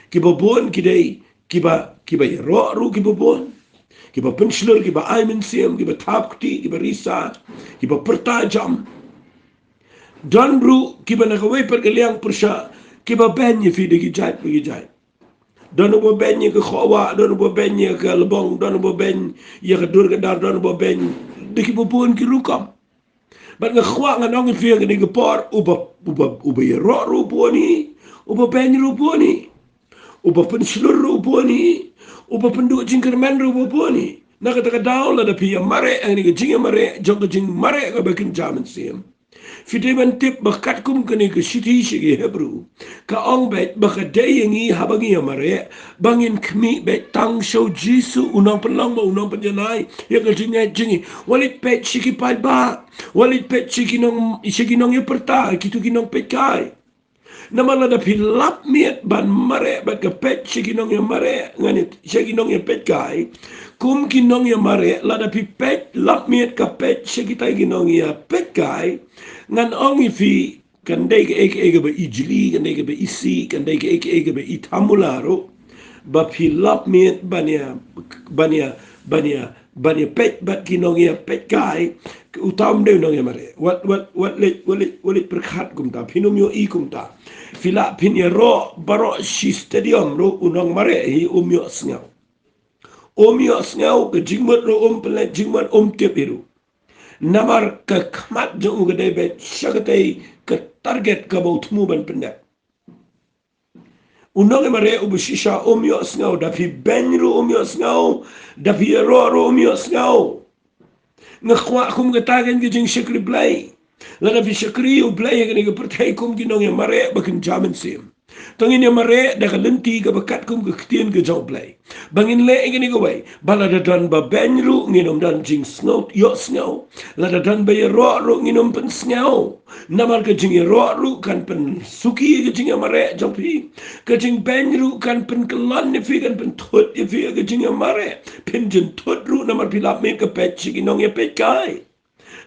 kiba bun, ki dei kiba, kiba ïaroh ruh kiba bun, kiba pynshlur, kiba ai mynsiem, kiba thap kti, kiba risa, kiba pyrta jam. Don ruh kiba na kawei pat ka liang pyrshah kiba beiñ ïa phi da ki jait pa ki jait. Don uba beiñ ïa ka khohwah, don uba beiñ ïa ka lbong, don uba beiñ ïa ka dur ka dar, don uba beiñ da kiba bun ki rukom. Bad nga kwah ngan ong ïa phi ha kane ka por, uba, uba, uba ïaroh ruh bun hi, uba beiñ ruh bun hi, uba pynshlur ruh bun hi, uba pynduh jingkyrmen ruh bun hi. Na kata ka daw lada phi ïamareh ha kane ka jingïamareh jong ka jingmareh kaba kynja mynsiem, phi dei ban tip ba katkum kane ka shithi sha ki Hebru ka ong beit ba ka dei ïa ngi haba ngi ïamareh ba ngin khmih beit tang sha u Jisu u nongpynlong bad u nongpynjanai ïa ka jingngeit jong ngi. Wat leit peit sha ki paidbah, wat leit peit sha ki nong, sha ki nongïapyrta, kito ki nongpeit kai. Namar lada phi lap miet ban mareh bad ka peit sha ki nongïamareh, ngan ïa, sha ki nongïapeit kai, kum ki nongïamareh, lada phi peit lap miet ka peit sha kitai ki nongïapeit kai, ngan ong ïa phi, kan dei kaei kaei kaba ijli, kan dei kaba isih, kan dei kaei kaei kaba itamula ruh ba phi lap miet ban ïa, ban ïa, ban ïa, ban ïa peit bad ki nongïapeit kai, uta um dei u nongïamareh. Wat, wat, wat leit, wat leit, wat leit pyrkhat kumta, phin ym ïohi kumta. Phi lah phin ïaroh baroh shi stadium ruh u nongmareh hi um ïohsngew. Um ïohsngew, ka jingmut ruh um pynleit jingmut, um tip hi ruh. Namar ka khmat jong u ka dei beit sha katei ka target kaba u thmu ban pyndep. U nongïamareh uba shisha um ïohsngew, da phi beiñ ruh um ïohsngew, da phi ïaroh ruh um ïohsngew. Nga kwah kum kata kan ka jingshakri Blei. Lada phi shakri ïa u Blei ha kane ka pyrthei kum ki nongïamareh ba kynja mynsiem, to ngin ïamareh da ka lynti kaba katkum ka ktien ka jong u Blei. Ba ngin leh ïa kane kawei, ba lada don ba beiñ ruh ngin ym don jingsngew, ïohsngew. Lada don ba ïaroh ruh ngin ym pynsngew. Namar ka jingïaroh ruh kan pynsuki ïa ka jingïamareh jong phi. Ka jingbeiñ ruh kan pynkyllon ïa phi, kan pynthut ïa phi ïa ka jingïamareh. Phin jynthut ruh namar phi lap miet ka peit sha ki nongïapeit kai.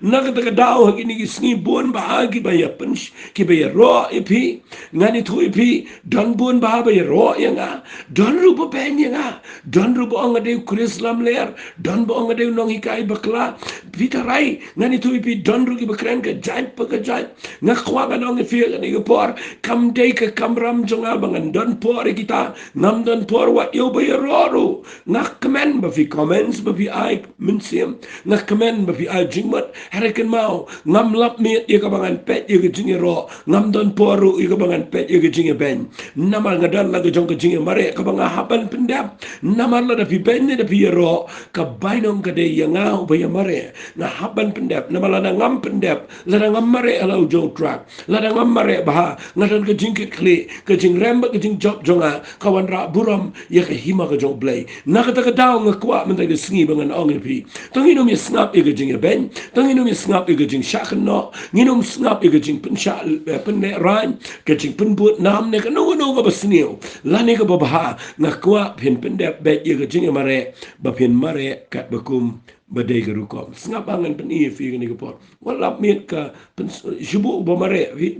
Na kata ka daw ha kine ki sngi bun bha kiba ïa pynsh-, kiba ïaroh ïa phi. Ngan ïathuh ïa phi, don bun bha ba ïaroh ïa nga. Don ruh ba beiñ ïa nga. Don ruh ba ong nga dei u Khrist lamler. Don ba ong nga dei u nonghikai bakla. Phi tharai, ngan ïathuh ïa phi, don ruh kiba kren ka jait pa ka jait. Nga kwah ngan ong ïa phi ha kane ka por, kam dei ka kamram jong nga ba ngan don por ïa kita. Ngam don por wat ïa uba ïaroh ruh. Nga kmen ba phi comments, ba phi ai mynsiem. Nga kmen ba phi ai jingmut. Hynrei kynmaw, ngam lap miet ïa kaba ngan peit ïa ka jingïaroh, ngam don por ruh ïa kaba ngan peit ïa ka jingïabeiñ. Namar nga don la ka jong ka jingïamareh kaba nga hap ban pyndep. Namar lada phi beiñ ne da phi ïaroh, ka bainong ka dei ïa nga uba ïamareh. Nga hap ban pyndep, namar lada ngam pyndep, lada ngam mareh ha la u jong u truck, lada ngam mareh bha, nga don ka jingkitkhlieh, ka jingrem bad ka jingjop jong nga ka wanrah burom ïa ka hima ka jong U Blei. Na kata ka daw nga kwah mynta ka sngi ba ngan ong ïa phi, to ngin ym ïa sngap ïa ka jingïabeiñ, to ngin ym ïa sngap ïa ka jingshah kynnoh, ngin ym sngap ïa ka jingpynshah, eh, pynlehraiñ, ka jingpynbud nam ne kano kano kaba sniew lane kaba bha. Nga kwah phin pyndep beit ïa ka jingïamareh, ba phin mareh katba kum ba dei ka rukom. Sngap ba ngan pyni ïa phi kane ka por. Wat lap miet ka pyn-, shu buh ba mareh phi.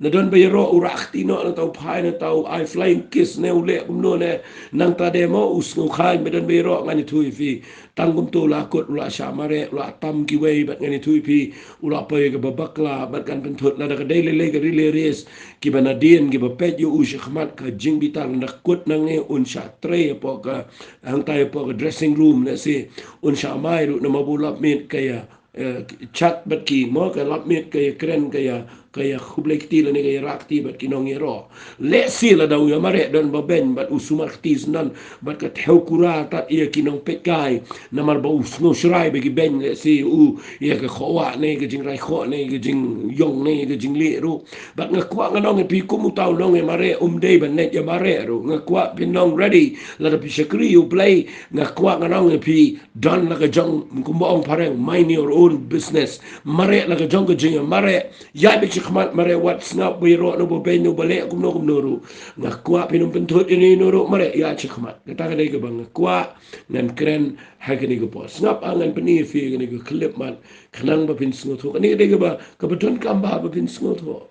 Na don ba ïaroh u rah kti noh, na tau phai, na tau ai flying kiss ne u leh kumno ne. Nangta de mo u sngewkhlaiñ ba don ba ïaroh, ngan ïathuh ïa phi. Tang kumto u la kut, u la shah mareh, u la tam kiwei bad ngan ïathuh ïa phi. U la poi kaba bakla bad kan pynthut lada ka dei lei lei ka relay race. Kiba nadien kiba peit ïa u shakhmat ka jingbitar, na kut nangne un shah trei hapoh ka, hangtai hapoh ka dressing room, lehse un shah mai ruh namar ba u lap miet ka ïa, eh, chat bad ki, mo, ka lap miet ka ïa kren, ka ïa, ka ïa khublei kti lane ka ïa rah kti bad ki nongïaroh. Lehse lada u ïamareh don ba beiñ bad u sumar kti syndon bad ka thew kura tad ïa ki nongpeitkai namar ba u sngewsharai ba ki beiñ, lehse u ïa ka khohwah ne ka jingrai khoh ne ka jingïong ne ka jinglieh ruh. Bad nga kwah ngan ong ïa phi, kum uta u nongïamareh um dei ban leit ïamareh ruh. Nga kwah phin long ready. Lada phi shakri ïa U Blei, nga kwah ngan ong ïa phi, don la ka jong, kumba ong phareng, mind your own business. Mareh la ka jong ka jingïamareh. Ïaid beit shakhmat, mareh wat, sngap ba ïaroh na ba beiñ, na ba leh kumno kumno ruh. Nga kwah phin ym pynthut ïano ïano ruh, mareh, ïaid shakhmat. Kata ka dei kaba nga kwah ngan kren ha kane ka por. Sngap ba ngan pyni ïa phi kane ka khyllipmat khnang ba phin sngewthuh. Kane ka dei kaba, kaba donkam bha ba phin sngewthuh.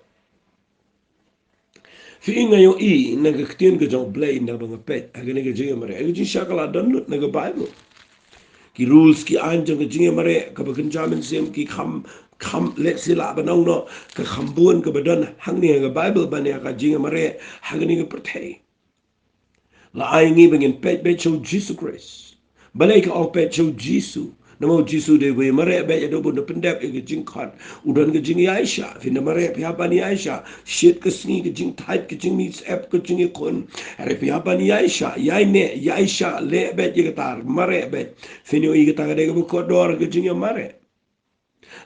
Phi i, nga ïohi na ka ktien ka jong U Blei, naba nga peit ha kane ka jingïamareh, ha ka jingshakla don lut na ka Baibl. Ki rules, ki aiñ jong ka jingïamareh kaba kynja mynsiem, ki kham, kham, lehse lah ban ong noh, ka kham bun kaba don hangne ha ka Baibl ban ïa ka jingïamareh ha kane ka pyrthei. La ai ngi ba ngin peit beit sha u Jisu Khrist. Balei ka ong peit sha u Jisu? Namar u Jisu u dei uba ïamareh beit haduh ba un da pyndep ïa ka jingkhot. U don ka jingïaishah. Phin da mareh, phi hap ban ïaishah. Shit ka sngi, ka jingthait, ka jingmih syep, ka jingïakhun. Hynrei phi hap ban ïaishah, ïaineh, ïaishah, leh beit ïa kata, mareh beit. Phin ïohi kata ka dei kaba kordor ka jingïamareh.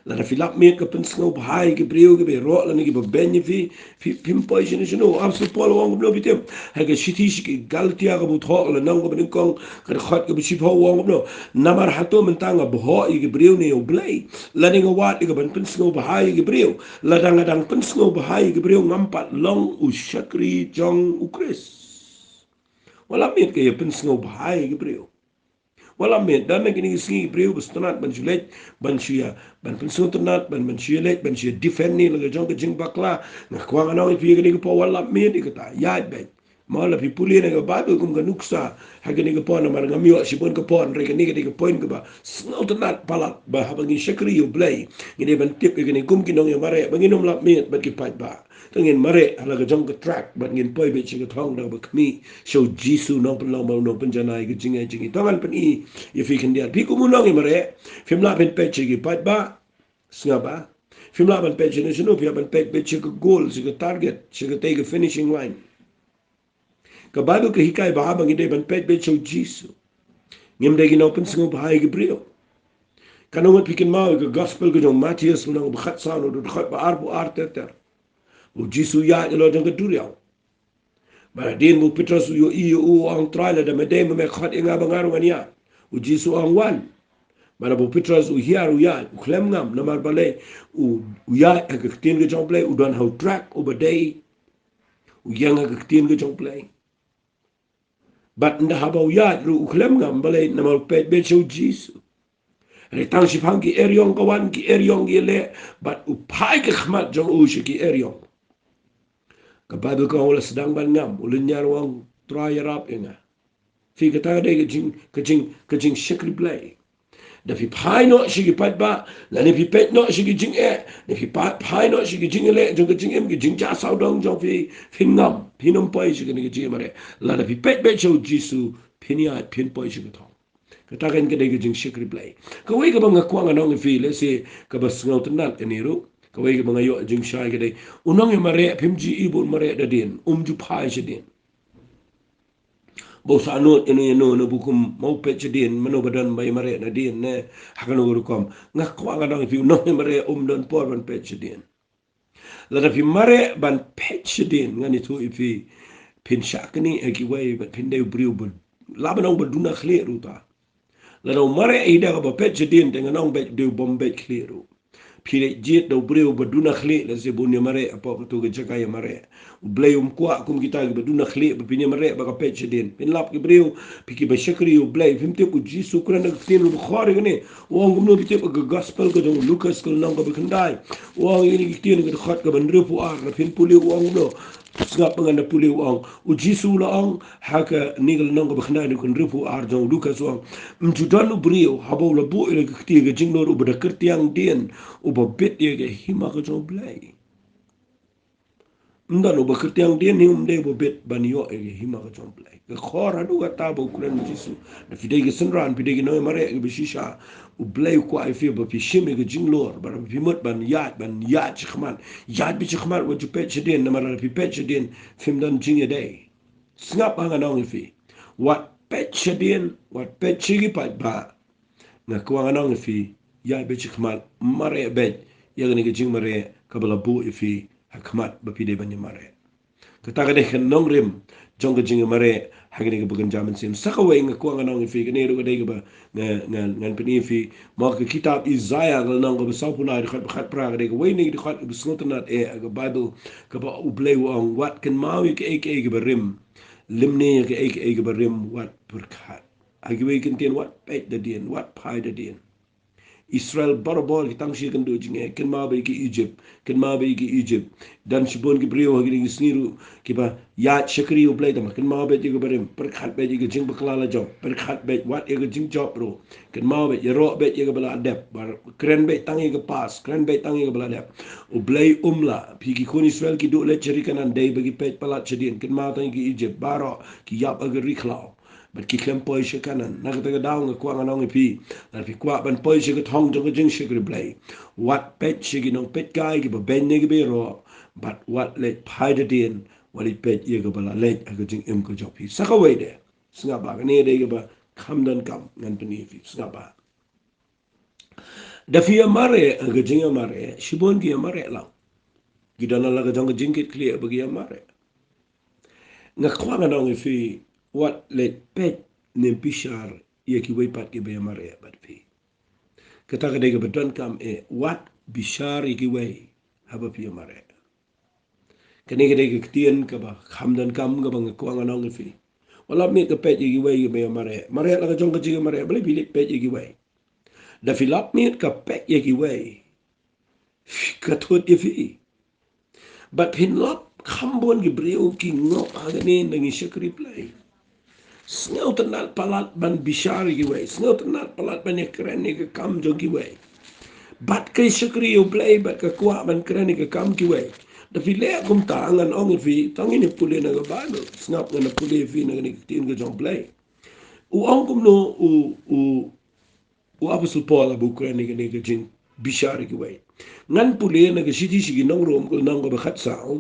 Lada phi lap miet ka pynsngewbha ïa ki briew kiba ïaroh lane kiba beiñ ïa phi, phi, phim poi shano shano. Apostol Paul u ong kumno, phi tip? Ha ka shithi sha ki Galatia kaba thoh, ka lynnong kaba nyngkong, ka dkhot kaba shiphew, u ong kumno? Namar hato mynta nga bhoh ïa ki briew ne ïa U Blei? Lane nga wad ïa ka ban pynsngewbha ïa ki briew? Lada nga dang pynsngewbha ïa ki briew, ngam pat long u shakri jong u Khrist. Wat lap miet ka ïa pynsngewbha ïa ki briew. Wat lap miet, don na kine ki sngi ki briew ba sngewtynnat ban shu leit, ban shu ïa, ban pynsngewtynnat, ban, ban shu ïa leit, ban shu ïa defend ne la ka jong ka jingbakla. Nga kwah ngan ong ïa phi kane ka por, wat lap miet ïa kata, ïaid beit. Mo, la phi pule na ka Baibl kum ka nuksa ha kane ka por, namar ngam ïoh shibun ka por, hynrei kane ka dei ka point kaba sngewtynnat palat, ba haba ngi shakri ïa U Blei, ngi dei ban tip ïa kane kum ki nongïamareh, ba ngin ym lap miet bad ki paidbah. To ngin mareh ha la ka jong ka track bad ngin poi beit sha ka thong da kaba khmih sha u Jisu, u nongpynlong bad u nongpynjanai ka jingïaid jong ngi. To ngan pyni ïa phi khyndiat. Phi kum u nongïamareh, phim lah ban peit sha ki paidbah. Sngap ba phim lah ban peit shano shano, phi hap ban peit beit sha ka goal, sha ka target, sha katei ka finishing line. Ka Baibl ka hikai ba haba ngi dei ban peit beit sha u Jisu, ngim dei ki nongpynsngewbha ïa ki briew. Katno ngut phi kynmaw ïa ka Gospel ka jong u Mathaios, lynnong ba khatsaw, na ka dkhot ba arphew ar ter ter? U Jisu u ïaid halor jong ka duriaw. Bad hadien ba u Petros u ïohi ïa u, u ong, Trai, lada me dei, me khot ïa nga ba nga ruh ngan ïaid. U Jisu u ong, wan. Bad haba u Petros u hiar, u ïaid, u khlem ngam. Namar balei? U, u ïaid ha ka ktien ka jong U Blei, u don ha u track uba dei. U ïeng ha ka ktien ka jong U Blei. Bad ynda haba u ïaid ruh u khlem ngam, balei? Namar u peit beit sha u Jisu. Hynrei tang shiphang ki eriong ka wan, ki eriong ki leh, bad u phai ka khmat jong u sha ki eriong. Ka Baibl ka ong u la sdang ban ngam, u lynñiar, u ong, Trai, ïarap ïa nga. Phi, kata ka dei ka jing, ka jing, ka jingshakri Blei. Da phi phai noh sha ki paidbah, lane phi peit noh sha ki jingeh, da phi pa-, phai noh sha ki jingïaleh jong ka jingim, ki jingjia sawdong jong phi, phin ngam, phin ym poi sha kane ka jingïamareh. Lada phi peit beit sha u Jisu, phin ïaid, phin poi sha ka thong. Kata kan ka dei ka jingshakri Blei. Kawei kaba nga kwah ngan ong ïa phi, lehse kaba sngewtynnat kane ruh. Kawei kaba nga ïoh jingshai ka dei, u nongïamareh phim ju i ba un mareh da dien, um ju phai shadien. Ba u sah nud ïano ïano, na bukum mo peit shadien, mano ba don ba ïamareh na dien ne ha kano ka rukom. Nga kwah ngan ong ïa phi, u nongïamareh um don por ban peit shadien. Lada phi mareh ban peit shadien, ngan ïathuh ïa phi, phin shah knieh ïa kiwei bad phin dei u briew ba, lah ban ong ba duna khlieh ruh ta. Lada u mareh ïa da kaba peit shadien te ngan ong beit dei u bym beit khlieh ruh. Phi leit jied da u briew ba duna khlieh, lehse ba un ïamareh hapoh kato ka jaka ïamareh. U Blei um kwah kum kita kiba duna khlieh ba phin ïamareh bad ka peit shadien. Phin lap ki briew, phi kiba shakri ïa u Blei, phim tip u Jisu u kren ha ka ktien kaba khor ïa kane. U ong kumno, phi tip ha ka gospel ka jong u Lukas ka lynnong kaba khyndai. U ong ïa kane ka ktien ka dkhot kaba hynriewphew ar, lada phin pule u ong kumno. Sngap, ngan da pule, u ong, u Jisu u la ong ha kane ka lynnong kaba khyndai, dkhot hynriewphew ar jong u Lukas, u ong, ym ju don u briew haba u la buh ïa la ka kti ka jinglur uba da kyrtiang dien, uba bit ïa ka hima ka jong u Blei. Ym don uba kyrtiang dien hi um dei uba bit ban ïoh ïa ka hima ka jong u Blei. Ka khor haduh katta ba u kren u Jisu. Da phi dei ki synran, phi dei ki nongïamareh kiba shisha, u Blei u kwah ïa phi ba phi shim ïa ka jinglur, ba phi mut ban ïaid, ban ïaid shakhmat. Ïaid beit shakhmat, wat ju peit shadien, namar lada phi peit shadien phim don jingïadei. Sngap, ngan ong ïa phi, wat peit shadien, wat peit sha ki paidbah. Nga kwah ngan ong ïa phi, ïaid beit shakhmat, mareh beit ïa kane ka jingmareh kaba la buh ïa phi ha khmat ba phi dei ban ïamareh. Kata ka dei ka nongrim jong ka jingïamareh ha kane kaba kynja mynsiem. Sa kawei nga kwah ngan ong ïa phi, kane ruh ka dei kaba nga, nga, ngan pyni ïa phi. Mo, ka kitab Isaïah ka lynnong kaba sawphew lai, dkhot ba khatphra, ka dei kawei na ki dkhot kaba sngewtynnat eh ha ka Baibl, kaba u Blei u ong, wat kynmaw ïa kaei kaei kaba rim, lymne ïa kaei kaei kaba rim wat pyrkhat. Ha kiwei ki kyntien, wat peit da dien, wat phai da dien. Israel barabor ki tang shi kynduh jingeh, kynmaw beit ïa ki Egypt, kynmaw beit ïa ki Egypt. Don shibun ki briew ha kine ki sngi ruh kiba ïaid shakri ïa u Blei, tangba kynmaw beit ïa kaba rim, pyrkhat beit ïa ka jingbakla la jong, pyrkhat beit wat ïa ka jingjop ruh. Kynmaw beit, ïaroh beit ïa kaba la dep, ba kren beit tang ïa ka past, kren beit tang ïa kaba la dep. U Blei um lah, phi ki khun Israel ki duh leit sha ri Kanaan, dei ba ki peit palat shadien, kynmaw tang ïa ki Egypt, baroh ki ïap ha ka ri khlaw. Bad ki khlem poi sha Kanaan. Na kata ka daw nga kwah ngan ong ïa phi, lada phi kwah ban poi sha ka thong jong ka jingshakri Blei, wat peit sha ki nongpeitkai kiba beiñ ne kiba ïaroh, bad wat leit phai da dien, wat leit peit ïa kaba la leit ha ka jingim ka jong phi. Sa kawei de, sngap bha, kane dei kaba kham donkam ngan pyni ïa phi, sngap bha. Da phi ïamareh ha ka jingïamareh, shibun ki ïamareh lang. Ki don la ka jong ka jingkitkhlieh ba ki ïamareh. Nga kwah ngan ong ïa phi, wat leit peit ne bishar ïa kiwei pat kiba ïamareh bad phi. Kata ka dei kaba donkam eh, wat bishar ïa kiwei haba phi ïamareh. Kane ka dei ka ktien kaba kham donkam kaba nga kwah ngan ong ïa phi. Wat lap miet ka peit ïa kiwei kiba ïamareh. Mareh la ka jong ka jingïamareh, balei phi leit peit ïa kiwei? Da phi lap miet ka peit ïa kiwei, ka thut ïa phi. Bad phin lap kham bun ki briew ki ngop ha kane, ngi shakri Blei. Sngewtynnat palat ban bishar ïa kiwei, sngewtynnat palat ban ïakren ïa ka kam jong kiwei. Bad ka shakri ïa u Blei, bad ka kwah ban kren ïa ka kam kiwei. Da phi leh kumta, ngan ong ïa phi, tang ngin ïa pule na ka Baibl, sngap, ngan ïa pule ïa phi na kane ka ktien ka jong u Blei. U ong kumno u, u, u Apostol Paul haba u kren ïa kane ka jingbishar ïa kiwei? Ngan pule na ka shithi sha ki nong Rom, ka lynnong kaba khatsaw.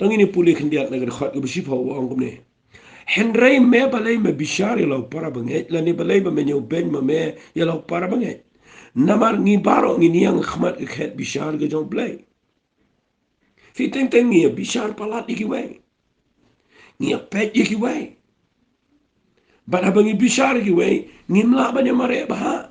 Tang ngin ïa pule khyndiat na ka dkhot kaba shiphew, u ong kumne. Hynrei me balei me bishar ïa la u parabangeit, lane balei ba me ñiewbeiñ ma me ïa la u parabangeit? Namar ngi baroh ngin ïeng ha khmat ka khet bishar ka jong u Blei. Phi, teng teng ngi ïa bishar palat ïa kiwei. Ngi ïa peit ïa kiwei. Bad haba ngi bishar ïa kiwei, ngim lah ban ïamareh bha.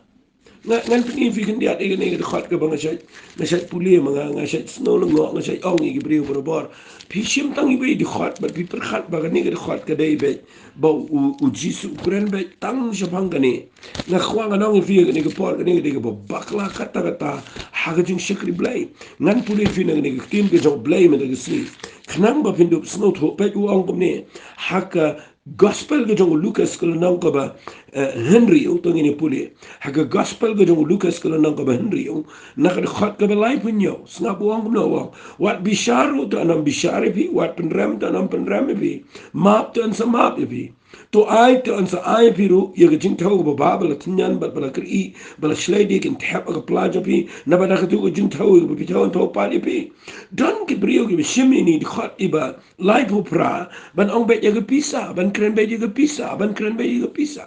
Nga, ngan pyni ïa phi khyndiat ïa kane ka dkhot kaba nga shait, nga shait pule ma nga, nga shait sngew lyngngoh, nga shait ong ïa ki briew barabor. Phi shim tang iwei i dkhot, bad phi pyrkhat ba kane ka dkhot ka dei beit ba u, u Jisu u kren beit tang shaphang kane. Nga kwah ngan ong ïa phi, kane ka por kane ka dei kaba bakla katta katta ha ka jingshakri Blei. Ngan pule ïa phi na kane ka ktien ka jong u Blei mynta ka sngi, khnang ba phin dup sngewthuh. Peit, u ong kumne ha ka Gospel ka jong u Lukas ka lynnong kaba, eh, hynriew, to ngin ïa pule. Ha ka Gospel ka jong u Lukas ka lynnong kaba hynriew, na ka dkhot kaba laiphew hynñiew, sngap, u ong kumno, u ong: Wat bishar ruh, to yn ym bishar ïa phi, wat pynrem, to yn ym pynrem ïa phi, map, to yn sa map ïa phi. To ai, to yn sa ai phi ruh ïa ka jingthew kaba bha, ba la tynñian bad ba la kyrkieh, ba la shlei de, kin thep ha ka pla jong phi. Naba da katu ka jingthew kaba phi thew, yn thew pat ïa phi. Don ki briew kiba shim ïa kine ki dkhot iba laiphew phra, ban ong beit ïa ka pisa, ban kren beit ïa ka pisa, ban kren beit ïa ka pisa.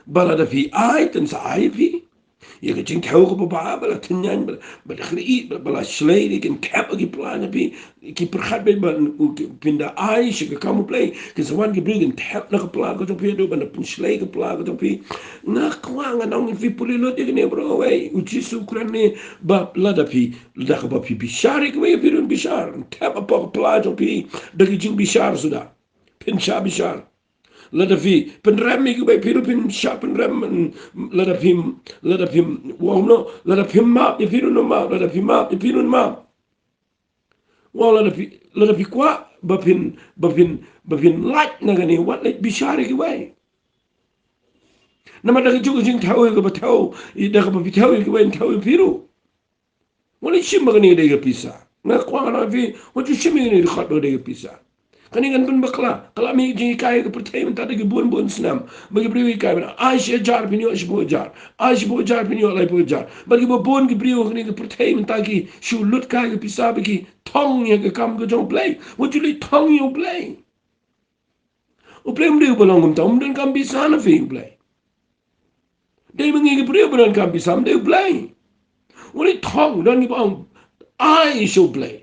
Ba lada phi ai, to yn sa ai phi ïa ka jingthew kaba bha, ba la tynñian, ba la, ba la kyrkieh, ba la, ba la shlei de, kin thep ha ki pla jong phi. Ki pyrkhat beit ba, u, ki, phin da ai sha ka kam U Blei, kin sa wan ki briew kin thep na ka pla ka jong phi, haduh ban da pynshlei ka pla ka jong phi. Nga kwah ngan ong ïa phi, pule lut ïa kane baroh kawei. U Jisu u kren ne ba lada phi, lada kaba phi bishar ïa kiwei, phi ruh bishar, thep hapoh ka pla jong phi da ki jingbishar suda. Phin shah bishar. Lada phi pynrem ïa kiwei, phi ruh phin shah pynrem. Lada phi, lada phi, wow, no, lada phi map ïa phi ruh, no, map, lada phi map ïa phi ruh, no, map. Wow, lada phi, lada phi kwah ba phin, ba phin, ba phin lait na kane, wat leit bishar ïa kiwei. Namar da kajuh ka jingthew ïa kaba thew, da kaba phi thew ïa kiwei, yn thew ïa phi ruh. Wat leit shim ba kane ka dei ka pisa. Nga kwah ngan ong ïa phi, wat ju shim ïa kane ka dkhot ba ka dei ka pisa. Kane kan pynbakla, ka la mih ka jinghikai ha ka pyrthei mynta da ki bun bun snem. Ba ki briew hikai mynta, ai shi hajar phin ïoh shiphew hajar. Ai shiphew hajar phin ïoh laiphew hajar. Bad kiba bun ki briew ha kane ka pyrthei mynta ki shu lut kai ha ka pisa, ba ki thong ïa ka kam ka jong U Blei. Wat ju leit thong ïa U Blei. U Blei um dei uba long kumta, um donkam pisa na phi U Blei. Dei ma ngi ki briew ba donkam pisa, ym dei U Blei. Wat leit thong, don kiba ong ai sha U Blei.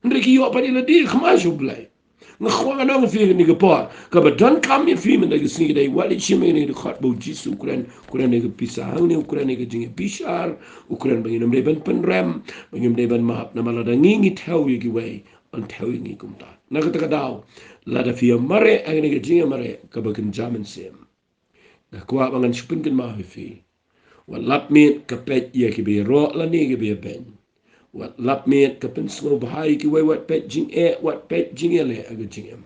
Hynrei ki ïoh pat ïa lade, khlem ai sha U Blei. Nga kwah ngan ong ïa phi kane ka por, kaba donkam ïa phi mynta ka sngi ka dei, wat leit shim ïa kane ka dkhot ba U Jisu u kren, u kren ïa ka pisa. Hangne u kren ïa ka jingïabishar, u kren ba ngin ym dei ban pynrem, ba ngin ym dei ban map, namar lada ngi ngi thew ïa kiwei, yn thew ïa ngi kumta. Na kata ka daw, lada phi ïamareh ha kane ka jingïamareh kaba kynja mynsiem, nga kwah ba ngan shu pynkynmaw ïa phi. Wat lap miet ka peit ïa kiba ïaroh lane kiba ïabeiñ. Wat lap miet ka pynsngewbha ïa kiwei, wat peit jingeh, wat peit jingeh leh ha ka jingim.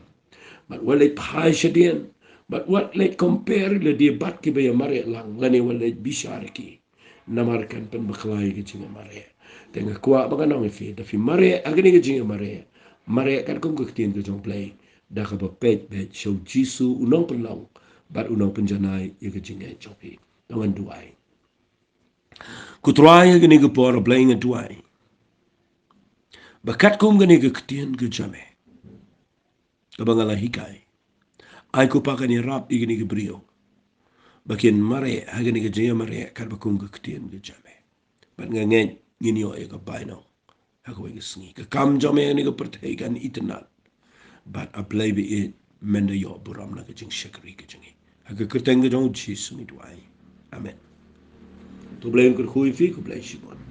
Bad wat leit phai shadien, bad wat leit compare lade bad kiba ïamareh lang, lane wat leit bishar ïa ki. Namar kan pynbakla ïa ka jingïamareh. Te nga kwah ba ngan ong ïa phi, da phi mareh ha kane ka jingïamareh, mareh katkum ka ktien ka jong U Blei, da kaba peit beit sha U Jisu u nongpynlong bad u nongpynjanai ïa ka jingngeit jong phi. To ngin duwai. Ko Trai, ha kane ka por, A Blei, nga duwai ba katkum kane ka ktien ka jong me kaba nga la hikai, ai ko Pa, kan ïarap ïa kine ki briew ba kin mareh ha kane ka jingïamareh katba kum ka ktien ka jong me. Bad nga ngeit ngin ïoh ïa ka bainong ha kawei ka sngi. Ka kam jong me ha kane ka pyrthei kan itynnad, bad A Blei ba ïeit, men da ïoh burom na ka jingshakri ka jong ngi. Ha ka kyrteng ka jong U Jisu ngi duwai. Amen. To U Blei un kyrkhu ïa phi, khublei shibun.